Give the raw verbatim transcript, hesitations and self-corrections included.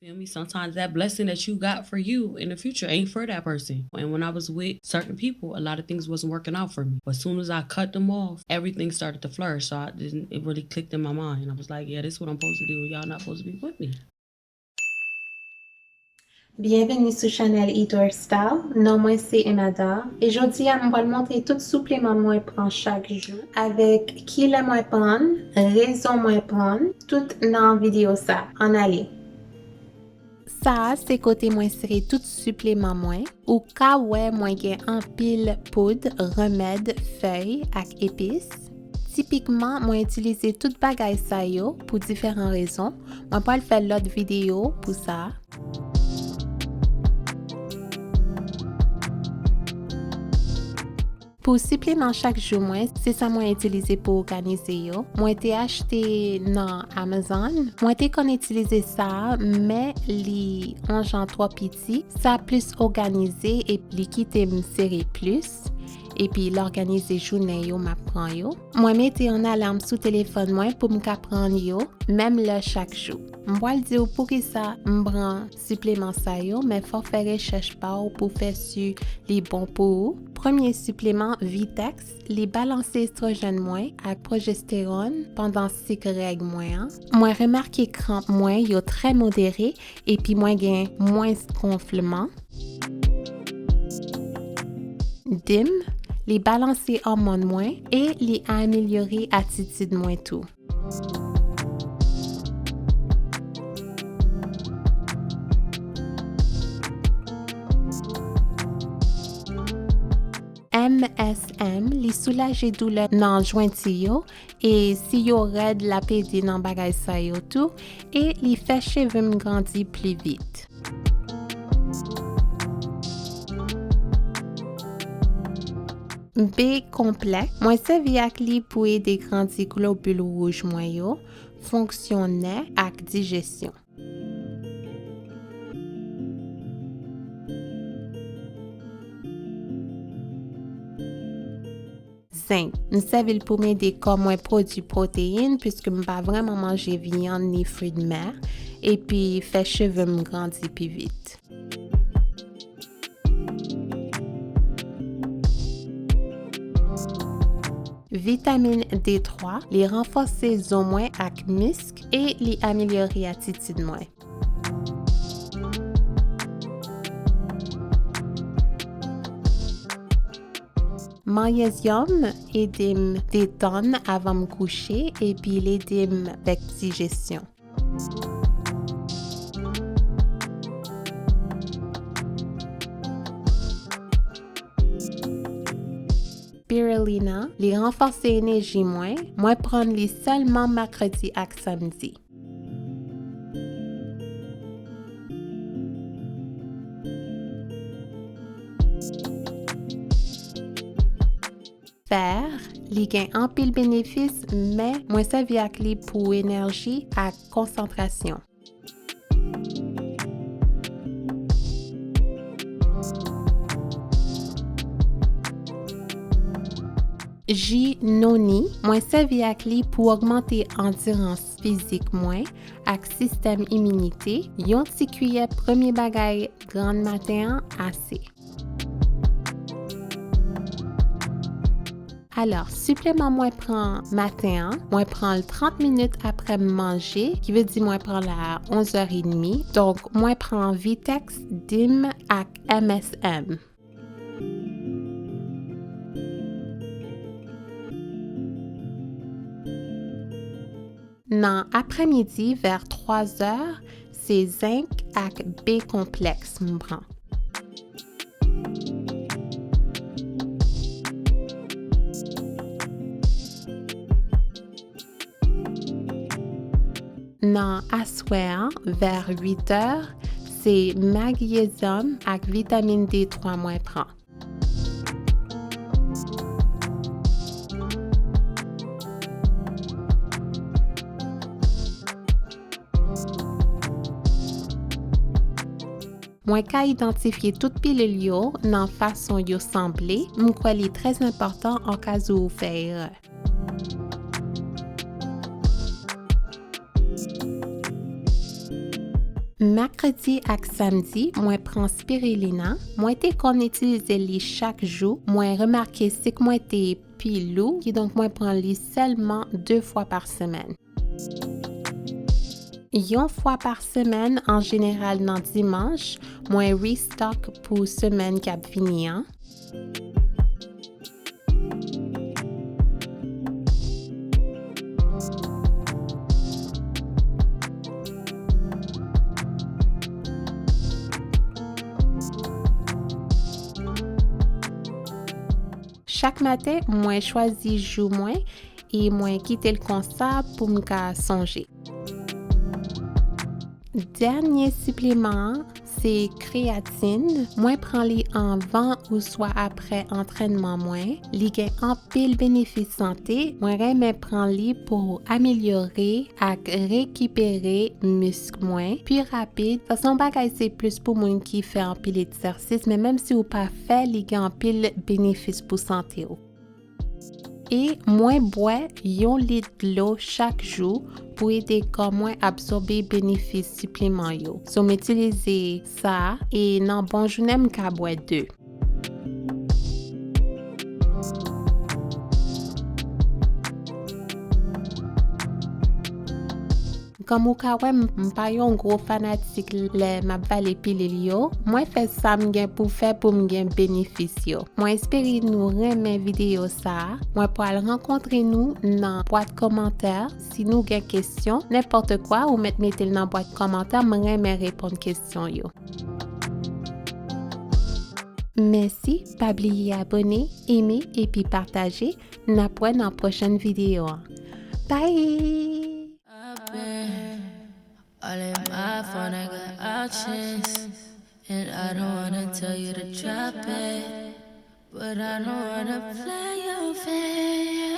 Feel me? Sometimes that blessing that you got for you in the future ain't for that person. And when I was with certain people, a lot of things wasn't working out for me. But as soon as I cut them off, everything started to flourish. So I didn't, it really clicked in my mind. I was like, yeah, this is what I'm supposed to do. Y'all not supposed to be with me. Byenveni sou chanèl Eat or Style. Non mwen se Emma Dar e jodi a m pral montre tout sipleman mwen pran chak jou avèk kilè mwen prann, rezon mwen prann, tout nan videyo sa. Ann ale! Sa a se kote mwen sere tout sipleman mwen. Ou ka wè mwen gen anpil poud, renmèd, fèy ak epis. Tipikman, mwen itilize tout bagay sa yo pou diferan rezon. Mwen pral fè lòt videyo pou sa. Pou sipleman chak jou mwen, se sa mwen itilize pou òganize yo. Mwen te achte nan Amazon. Mwen te konn itilize sa, men li yon jan twò piti. Sa plis òganize epi li kite m sere plis. Epi lè òganize jounen yo, m ap pran yo. Mwen mete yon alam sou telefòn mwen pou m ka pran yo, menm lè chak jou. M pral di w poukisa m pran sipleman sa yo, men fò w fè rechèch pa w pou w fè si li bon pou ou. Premye sipleman, Vitex, li balanse estwojèn mwen ak pwojestewòn pandan sik règ mwen an. Mwen remake kranp mwen yo trè modere epi mwen gen mwens gonfleman. Dim, li balanse òmòn mwen e li amelyore atitid mwen tou. M S M, li soulaje doulè nan jwenti yo, e si yo rèd, l ap ede nan bagay sa yo tou, e li fè cheve m grandi pli vit. B konplèks, mwen sèvi ak li pou ede grandi globil wouj mwen yo, fonksyon nè ak dijesyon. Zenk, m sèvi l pou m ede kò mwen pwodui pwoteyin, piske m pa vrèman manje vyann ni fridmè, epi fè cheve m grandi pi vit. Vitamin D twa, li ranfòse zo mwen ak misk e li amelyore atitid mwen. Manyezyòm ede m detann avan m kouche epi l ede m avèk dijesyon. Spirulina, li ranfòse eneji mwen. Mwen pran li sèlman mèkredi ak samdi. Fè, li gen anpil benefis, men mwen sèvi ak li pou enèji ak konsantrasyon. Ji noni, mwen sèvi ak li pou ogmante andirans fizik mwen ak sistèm iminite. Yon ti kiyè premye bagay grann maten an ase. Alò, sipleman mwen pran maten an, mwen pran l trant minit apre m manje, ki vle di mwen pran l a onz è edmi. Donk, mwen pran Vitex, Dim ak M S M. Nan aprèmidi, vè twa zè, se zenk ak B konplèks m pran. Nan aswè a, vè uit è, se magnezyòm ak vitamin D twa mwen pran. Mwen ka idantifye tout pilil yo nan fason yo sanble. M kwè li trè enpòtan an ka ou fè erè. Mèkredi ak samdi, mwen pran spirilina. Mwen te konn itilize li chak jou. Mwen remake sik mwen te pi lou, kidonk mwen pran li sèlman de fwa pa semèn. Yon fwa pa semèn, an jeneral nan dimanch, mwen restock pou semèn k ap vini an. Chak maten, mwen chwazi jou mwen e mwen kite l konsa pou m ka sonje. Dènye sipleman an, se kreyatin. Mwen pran li anvan ouswa apre antrènman mwen. Li gen anpil benefis sante. Mwen renmen pran li pou amelyore ak rekipere misk mwen pi rapid. Sa se yon bagay, se plis pou moun ki fè anpil egzèsis, men menm si w pa fè, li gen anpil benefis pou sante w. E mwen bwè yon lit dlo chak jou pou ede kò mwen absòbe benefis sipleman yo. So, m itilize sa, e nan bon jounen, m ka bwè de. Kòm ou ka wè, m, m pa yon gwo fanatik lè m ap vale pilil yo. Mwen fè sa m gen pou fè pou m gen benefis yo. Mwen espere nou renmen videyo sa a. Mwen pral rankontre nou nan bwat kòmantè. Si nou gen kesyon, nenpòt kwa, ou mèt mete l nan bwat kòmantè. M renmen reponn kesyon yo. Mèsi, pa bliye abòne, eme epi pataje. N ap wè nan pwochèn videyo an. Bye! I've been all in my phone, I got options. And I don't wanna tell you to drop it, but I don't wanna play your favorite.